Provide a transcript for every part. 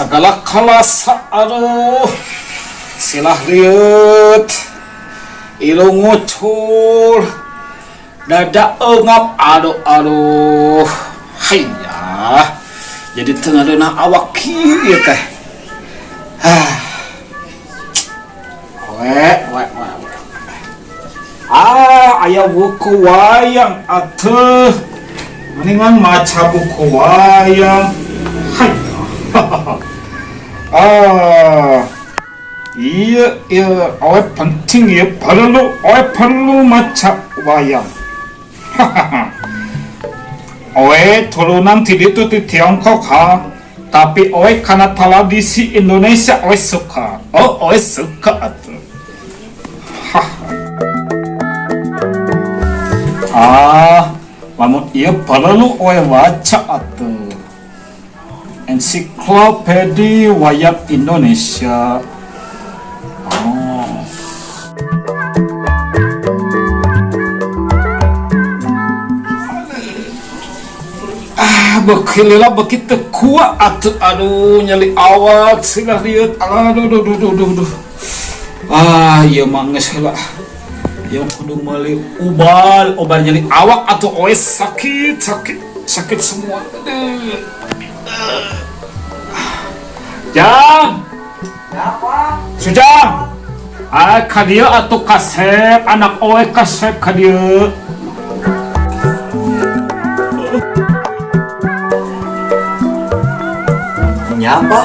Segala kalasa, aduh, silah rieut, ilung ngucul, dada engap, aduh aduh, hayya, jadi teu ngareunah awak kieu teh. Ah, we we we we. Ah, aya buku wayang atuh, mendingan maca buku wayang. Hayya. Ah, iya iya, oe penting ya, perlu, oe perlu maca wayang. Oe turunan ti ditu ti Tiongkok ha, tapi oe karena tradisi Indonesia oe suka. Oh, oe suka atuh. Ah, lamun ieu perlu oe baca atuh. Ensiklopedi Wayang Indonesia. Oh. Ah, beuki lila beuki teu kuat atuh, aduh, nyeli awak silah rieut, aduh duh duh duh duh duh. Ah, ieu mah geus heula. Ieu kudu meuli ubal, obat nyeli awak atuh oe sakit, sakit, sakit semua. Aduh. Jang. Apa? Sujang. Ah, ka dieu atuh kasep, anak oe kasep ka dieu. Nyapa?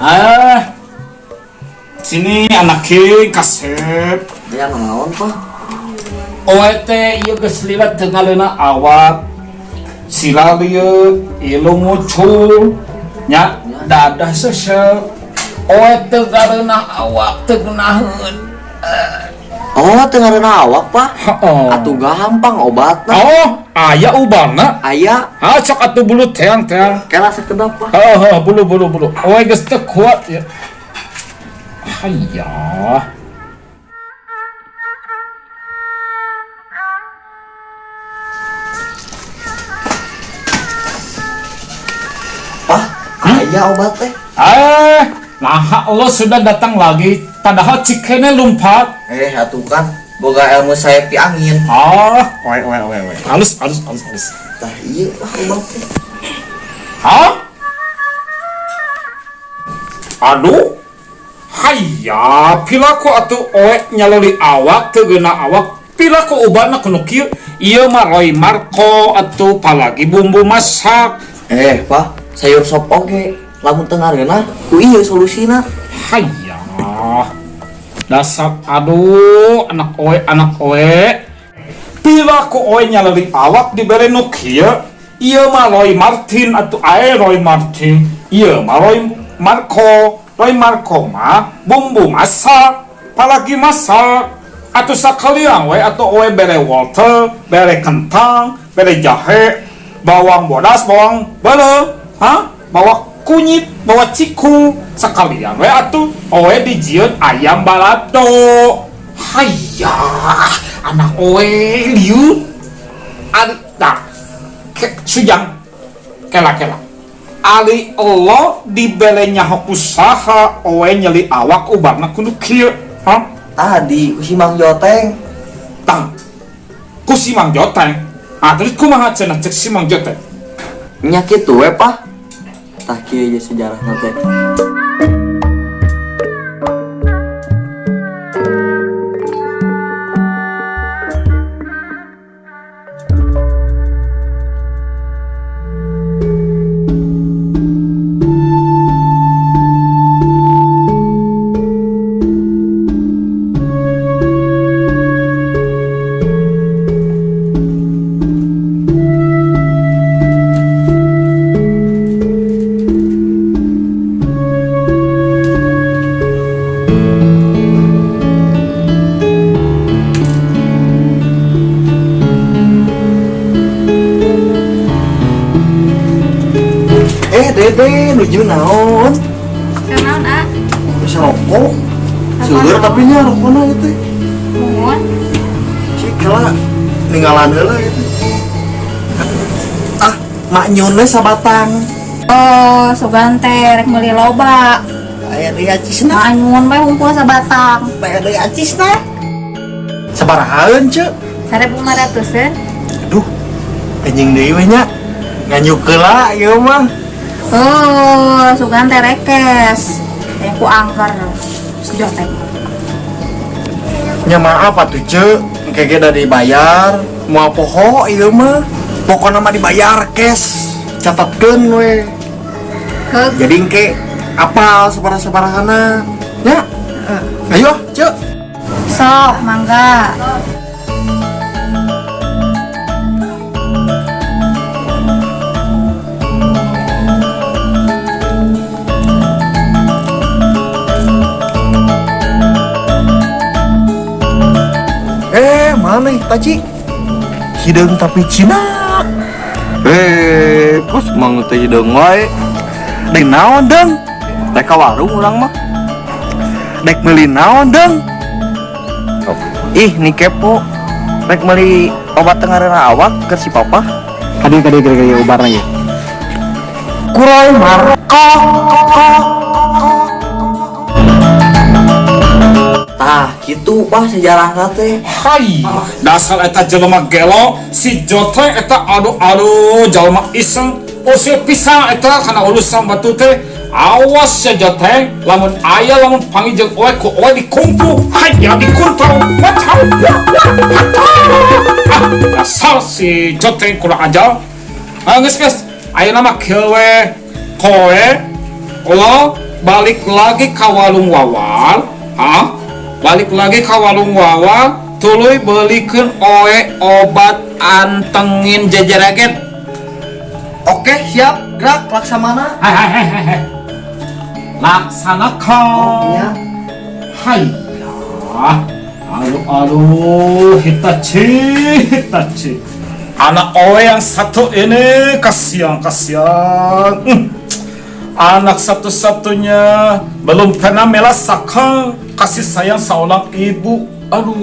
Ah. Sini anak king kasep. Dia naon, Pak? Oe teh ieu geus lila teu ngaleuna awak. Sila lieu, ilung ngucul, nya dadah sesek. Oe teu ngaleuna awak teu geunaheun. Oh, teu ngareuna awak, Pak? Heeh. Atuh gampang obatna. Oh, aya ubarna. Aya. Ah, sok atuh bulu teang-teang. Kela sakedap, Pak. Heeh, heeh, bulu bulu bulu. Oe geus teu kuat ya. Hayya. Pak, aya obat teh. Eh, nah lo sudah datang lagi, padahal cikene lumpat. Eh, atuh kan boga ilmu saya pi angin. Ah, oe oe oe oe. Halus halus halus halus. Tah ieu lah obat teh. Hah? Aduh. Hayya, pilaku atuh oe nyaloli awak teu geuna awak. Pilaku obatna kudu kieu. Ieu mah Roy Marco atuh palagi bumbu masak. Eh, Pak, sayur sop oge. Lamun teu ngareunah, ku ieu solusina. Hayya. Dasar aduh, anak oe, anak oe. Pilaku oe nyaloli awak dibere nu kieu. Ieu mah Roy Martin atuh ae Roy Martin. Ieu mah Roy Marco. Roy Marco mah bumbu masak, palagi masak. Atuh sakalian we atuh oe bere wortel, bere kentang, bere jahe, bawang bodas, bawang beuleum, ha? Bawa kunyit, bawa ciku, sekalian we atuh oe dijieun ayam balado. Hayya, anak oe liut. Ari tah, sujang kela-kela. Ali Allah dibere nyaho usaha oe nyeli awak ubarna kudu kieu, ha? Tadi ku si Mang Joteng. Tang. Ku si Mang Joteng. Ah, terus kumaha cenah cek si Mang Joteng? Nya kitu we, Pak. Tah kieu ye sejarahna teh. Dede, nuju naon? Naon, A? Bisa rokok. Seueur tapi nya rokona ieu teh. Muhun. Cik kela ninggalan heula ieu teh. Ah, mak nyun we sabatang. Oh, sugan teh rek meuli loba. Aya deui acisna. Manyun we hungkul sabatang. Aya deui acisna. Sabarahaeun, Ceu? 1500-eun. Aduh. Anjing deui we nya. Nganyuk heula ieu mah. Oh, sugan teh rekes. Teh ku angker. Si Joteng. Nya maaf atuh, Ceu. Engke ge da dibayar. Moal poho ieu mah. Pokona mah dibayar cash. Catatkeun we. Heug. Jadi engke apal sabaraha-sabarahana. Ya. Ayo, Ceu. Sok, mangga. Mana Taci? Hideung tapi Cina. Kos mang teh hideung wae. Dek naon deung? Rek ka warung urang mah. Dek meuli naon deung? Ih, ni kepo. Rek meuli obat tengareuna awak ke si papa. Kadieu kadieu kadieu kadieu ubarna ieu. Kuroy marko ko. Tah, kitu bah sejarahna teh. Hai, dasar eta jelema gelo, si Joteng eta aduh aduh jelema iseng, usil pisan eta kana urusan batu teh. Awas ya Joteng, lamun aya lamun panggil jeung oe ku oe dikungfu, hai ya dikuntau, wacau, ah, dasar si Joteng kurang ajar. Ah, geus geus, ayeuna mah kieu we koe lo balik lagi ka warung Wawal, ah, balik lagi ka warung Wawal, tuluy belikeun oe obat antengin jejeraget. Oke, siap, gerak laksamana. Hai hai hai hai hai. Laksanakan. Oh, iya. Hai. Ah, aduh aduh, Hitachi, Hitachi. Anak oe yang satu ini kasihan kasihan. Anak satu-satunya belum pernah merasakan kasih sayang seorang ibu. Aduh.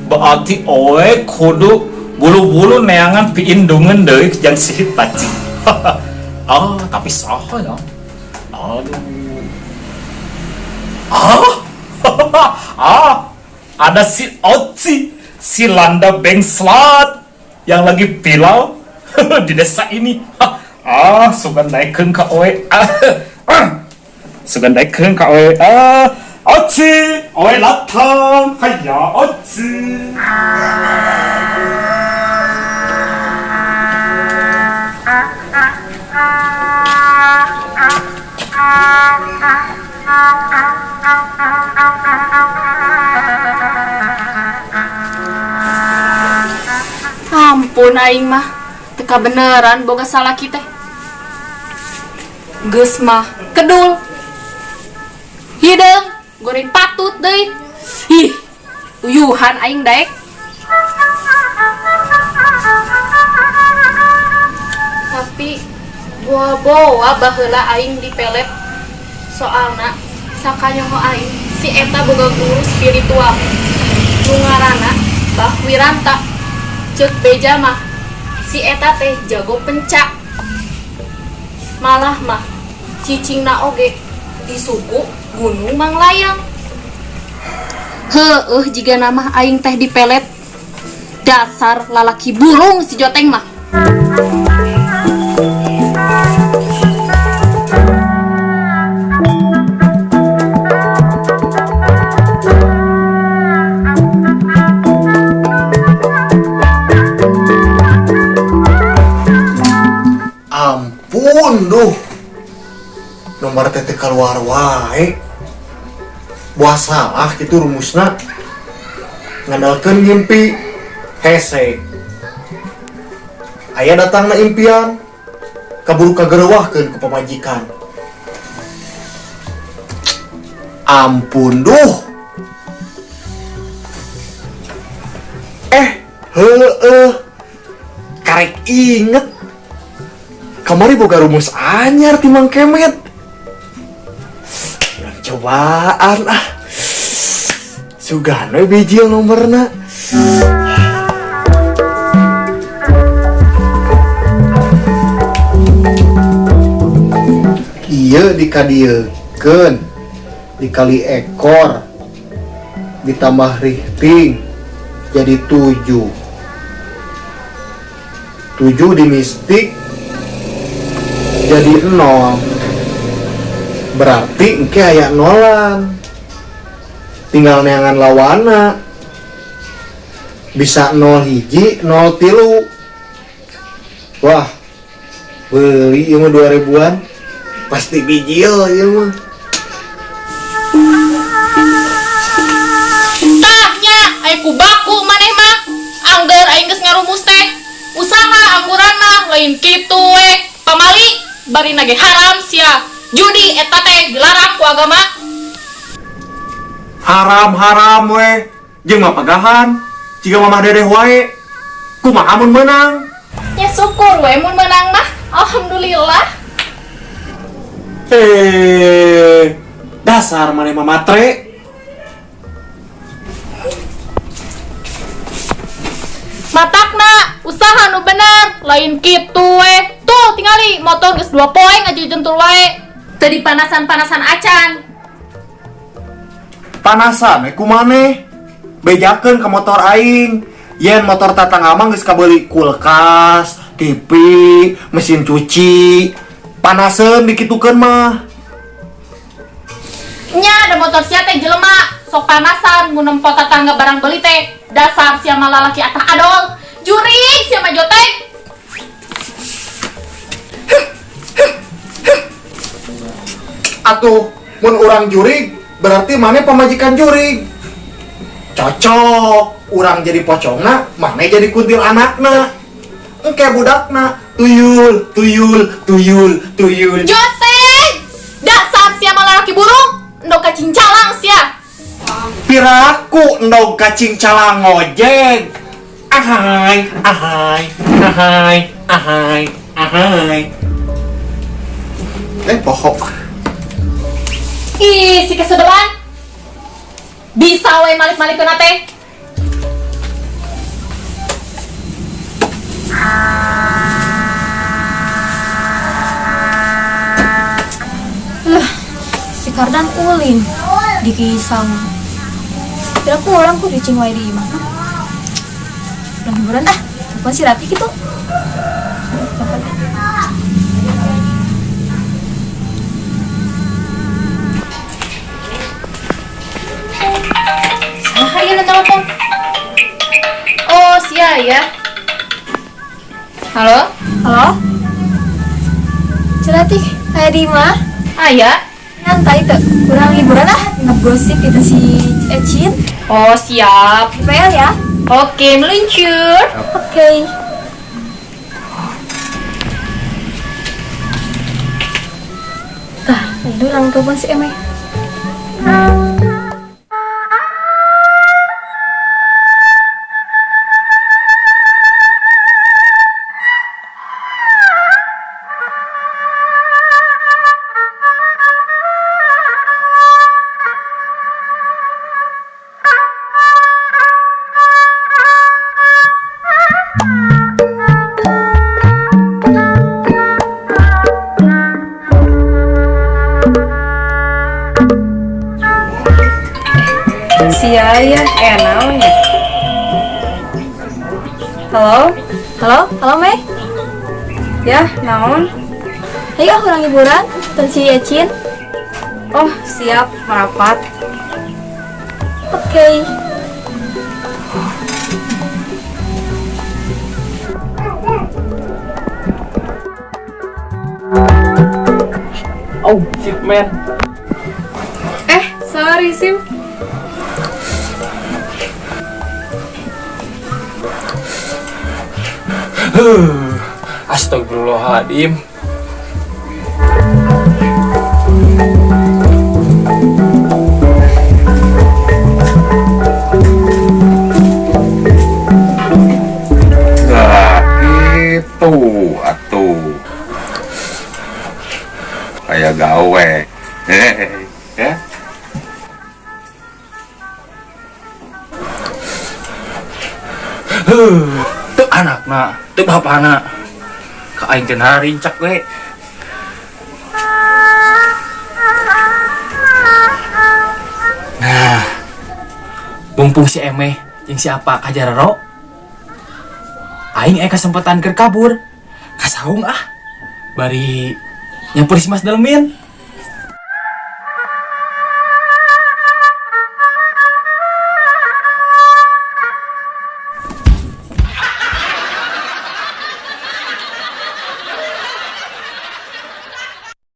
Berarti oe kudu bulu-bulu neangan piindungan deui jang si Hitachi. Ah, tapi saha ya. Aduh. Ah. Ah, ada si Oci, si Landa Bengslat yang lagi viral di desa ini. Ah, sugan naikkeun ka oe. Ah, sugan naikkeun ka oe. Ah, Oci, oe latang. Haya Oci. Ampun aing mah, teka beneran boga salaki teh. Geus mah kedul. Hideung goreng patut deui. Ih, uyuhan aing daek. Tapi boa-boa baheula aing dipelet. Soalna sakanyaho aing si eta boga guru spiritual. Nu ngaranna Bah Wiranta. Ceuk beja mah si eta teh jago pencak. Malah mah cicingna oge di suku Gunung Manglayang. Heueuh jiga nama aing teh dipelet. Dasar lalaki burung si Joteng mah. Ampun duh. Nomor teh teu keluar wae. Buah salah kitu rumusna. Ngandalkeun ngimpi hese. Aya datangna impian kaburu kagerewahkeun ku pamajikan. Ampun duh. Heueuh. Karek inget. Kamari boga rumus anyar ti Mang Kemet. Urang cobaan ah. Sugan we bijil nomorna. Ieu dikadiekeun dikali ekor ditambah richting jadi 7. 7 di mistik jadi 0. Berarti engke aya nolan. Tinggal neangan lawana. Bisa 0 hiji, 0 tilu. Wah, beli ieu mah 2000-an. Pasti bijil ieu mah. Tah nya, aya ku baku maneh mah. Angger aing geus ngarumus teh. Usaha angguran mah lain kitu we. Pamali bari nage haram sia. Judi eta teh dilarang ku agama. Haram-haram we. Jeung mah pagahan. Jiga mamah dedeh wae. Kumaha mun meunang? Ya syukur we mun meunang mah. Alhamdulillah. Dasar maneh mah matre. Matakna usaha nu bener, lain kitu we. Tuh tingali motor geus 2 poe ngajujentul wae. Teu dipanasan-panasan acan. Panasan we ku maneh. Bejakeun ka motor aing. Yen motor tatangga mah geus kabeuli kulkas, TV, mesin cuci. Panaseun dikitukeun mah. Nya ada motor sia teh jelema, sok panasan mun nempo tatangga barang beuli teh. Dasar sia mah lalaki atah adol. Jurig sia mah joteng. Atuh mun urang jurig berarti maneh pamajikan jurig. Cocok, urang jadi pocongna, maneh jadi kuntil anakna. Engke budakna tuyul, tuyul, tuyul, tuyul. Joteng! Dasar sia mah lalaki burung, endog kacing calang sia. Piraku endog kacing calang ngojek. Ahai, ahai, ahai, ahai, ahai. Pohok. Ih, si kesebelan. Bisa we malik-malik kena teh. Lah, si Kardan ulin dikisang. Kira aku orang ku dicing wae di imah. Udah hiburan ah, telepon si Rati gitu. Saha ieu nu telepon? Oh, sia ya. Halo? Halo? Ci Ratih, aya di imah? Aya. Nyantai tuh, kurang hiburan ah, ngegosip gitu si Ecin. Oh, siap. PL ya. Oke, meluncur. Oke. Tah, ini orang telepon si Eme. Sia ya, naonnya? Halo? Halo? Halo, Mei? Ya, naon? Ayo, kurang hiburan, dan si Ecin. Oh, siap, merapat. Oke. Oh, shit, man. Sorry, Sim. Astagfirullahaladzim. Nah, gitu atuh. Kayak gawe. Hehehe, ya. Teu anakna, teu bapana. Ka aing teh narincak we. Mumpung si Emeh jeung si apa ka jarero. Aing aya kesempatan keur kabur. Ka saung ah. Bari nyamper si Mas Dalmin.